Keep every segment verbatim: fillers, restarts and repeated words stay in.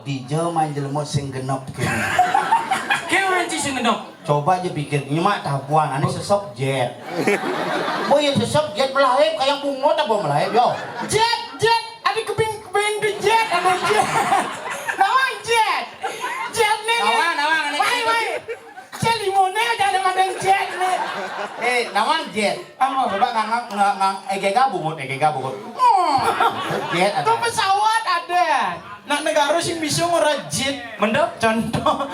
Dija main jelema sing genep kéné. Ké orang ci sing genep. Coba aja pikir, nyemak tabuan, ané sesep jet. Boh, ya sesep jet melaib, kayak bungut apa melaib, yo. Jet, jet, ada keping, keping di jet, ada jet. Nawang jet. Jet nih. Nawang, nawang, ané wai, wai. Cél limoné aja ada madang jet nih. Eh, nawang jet. Apa? Coba ngang, ngang, ngang, eh, gega bungut, eh, gega bungut. Hmm. Jet ada. Tuh pesawat ada. Nak negara sing bisa ngora jet. Mendep? Contoh.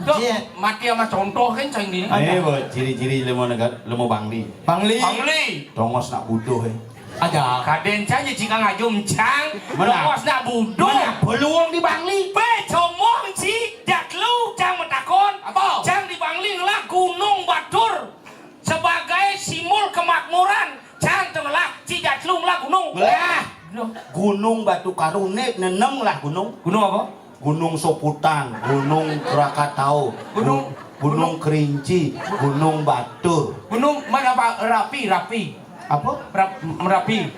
Tuh, jet. Mati sama contoh kan, cang gini. Ada. Ini, boh, ciri-ciri lemo negara, lemo Bangli. Bangli. Bangli. Tongos nak buduh, eh. Ada. Kadén cang aja cika ngajum cang. Mana? Tongos nak buduh. Mana? Peluang di Bangli. Bé, comong ci, jak lu, cang metakon. Apa? Cang di Bangli ngelah Gunung Batur. Sebagai simbol kemakmuran, cang temelah, ci jatlu ngelah gunung. Ngelah. Gunung Batu Karune nenem ngelah gunung. Gunung apa? Gunung Soputan, Gunung Krakatau, Gunung, Gun-, Gunung Kerinci, Gunung Batur. Gunung mana, Pak? Rapi, Rapi. Apa? Rap-, Merapi.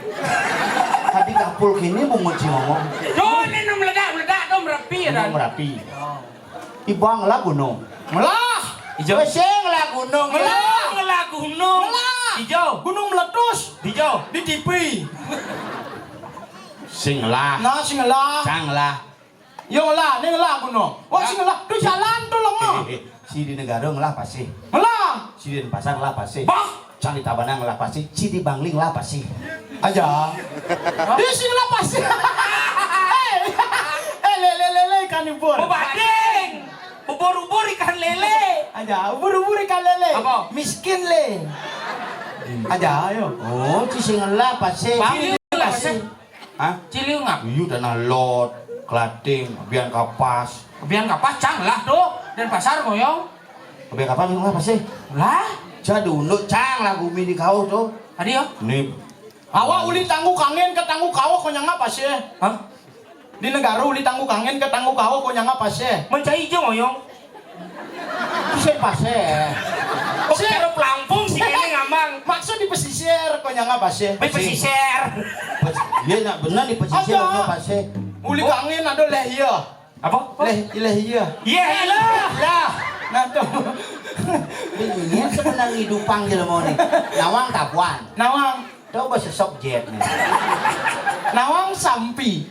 Tadi kapul kini bungut si ngomong. Tuh, ini nu meledak, meledak tuh Merapi ya, Gunung Merapi. Oh. Ibang lah gunung. Ngelah. Ijo. Wes ngelah gunung. Ngelah. Ngelah gunung. Ngelah. Ijo. Gunung meletus. Ijo. Di T V. Sing ngelah. Nah, sing ngelah. Cang ngelah. Yo ngelah, nih ngelah gunung. Wah, sing ngelah. Tuh jalan tuh lengo. Eh, eh, eh. Si di negara ngelah pasih. Ngelah. Si di Denpasar ngelah pasih. Bah. Cang di Tabanan ngelah pasih. Si di Bangli ngelah pasih. Aja. Dia sing ngelah pasih. Eh, eh, lele, lele, ikan ubur. Bebading. Ubur-ubur ikan lele. Aja, ubur-ubur ikan lele. Apa? Miskin le. Aja, ayo. Oh, ci sing ngelah pasih. Bangli ngelah pasih. Hah? Ciliungap. Iya, Tanah Lot, Klating, Bian Kapas. Bian Kapas, cang lah tuh. Denpasar, ngoyong. Bian Kapas, ngelah pasih. Lah? Jadi unduk, cang lah gumi di kau tuh. Tadi ya? Nih. Awak uli tanggu kangen ke tanggu kau, kau nyangap pasih. Hah? Di negara uli tanggu kangen ke tanggu kau, kau nyangap pasih. Mencai je, ngoyong. Sing pasé. Oh, sing cara pelampung sih ini ngamang. Maksud di pesisir, kau nyangap pasé. Di pesisir. Pes-, iya, nak bener di pesisir, ada. Kau pasé. Uli kangen ada leh iya. Apa? Leh, leh iya. Iya, iya. Lah, nah tuh. Ini sebenarnya hidupan jelema nih. Nawang tabuan. Nawang. Coba sesep jet nih. Nawang sampi.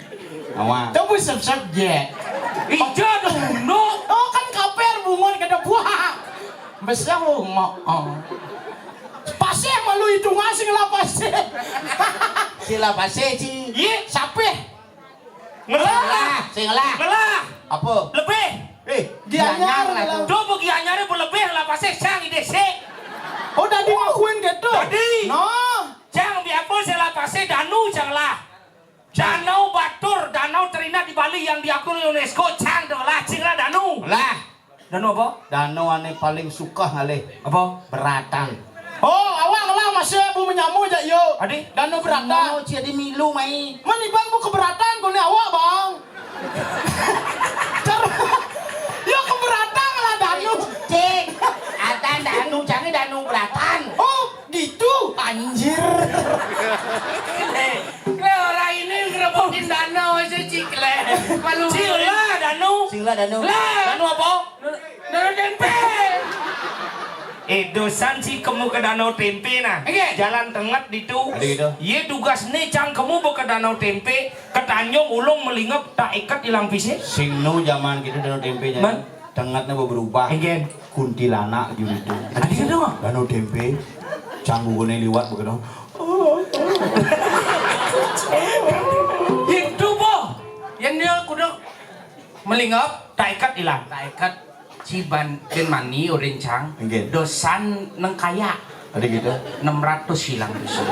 Nawang. Coba sesep jet. Ija dong, no. Oh, kan kaper bungon kada buah. Besar, oh, oh. Pasé malu hitungan sing lah pasé. Sing lah pasé, Ci. Iya. Sapé? Ngelah. Sing lah, sing lah. Ngelah. Apa? Lebih. Eh, Gianyar, Gianyar lah lah. Tuh. Coba Gianyar pun lebih lah pasé sang ide sik. Oh, tadi ngakuin gitu. Tadi. No. Cang biapun sing lah pasé danu cang lah. Danau Batur, danau terindah di Bali yang diakui UNESCO, cang dong lah, cing lah danu. Lah. Danu apa? Danu ané paling suka ngalih. Apa? Beratan. Oh, awak ngelah masih bu menyamu aja yo. Adi? Danu Beratan. Mau jadi milu mai. Man iban bu keberatan kau ni awak, Bang. Cara, yo keberatan lah danu. Cik, atan danu, jangan danu beratan. Oh, gitu. Anjir. Kle orang ini ngerebutin danu aja, Cik, kle. Malu. Cila danu. Cila danu. Lah. Danu apa? Danu tempe. Eh, dosan si kemu ke Danau Tempe nah. Oke. Jalan tenget ditu. Ada gitu. Ye tugas nih cang kemu ke Danau Tempe, ke Tanjung Ulung melingep tak ikat ilang pisik. Sing nu zaman gitu Danau Tempe jadi. Man? Tengetnya berubah. Oke. Kuntilanak gitu. Ada gitu. Danau Tempe, cang gugune liwat begitu. Itu boh. Yang dia kudu melingap, tak ikat ilang. Tak ikat. Ciban bin mani urin cang. Nggih. Dosan nengkaya. Ada gitu. Enam ratus hilang dosan.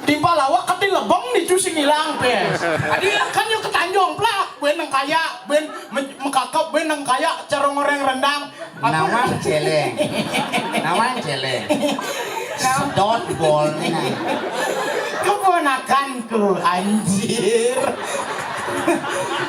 Timpal awak kati lebeng di cuci ngilang pes. Adi kan yuk ke Tanjung plak, ben nengkaya, ben me-, mekakep, ben nengkaya cara ngoreng rendang. Apa? Nawang celeng. Nawang celeng. Sedot bol nih. Keponakanku, anjir.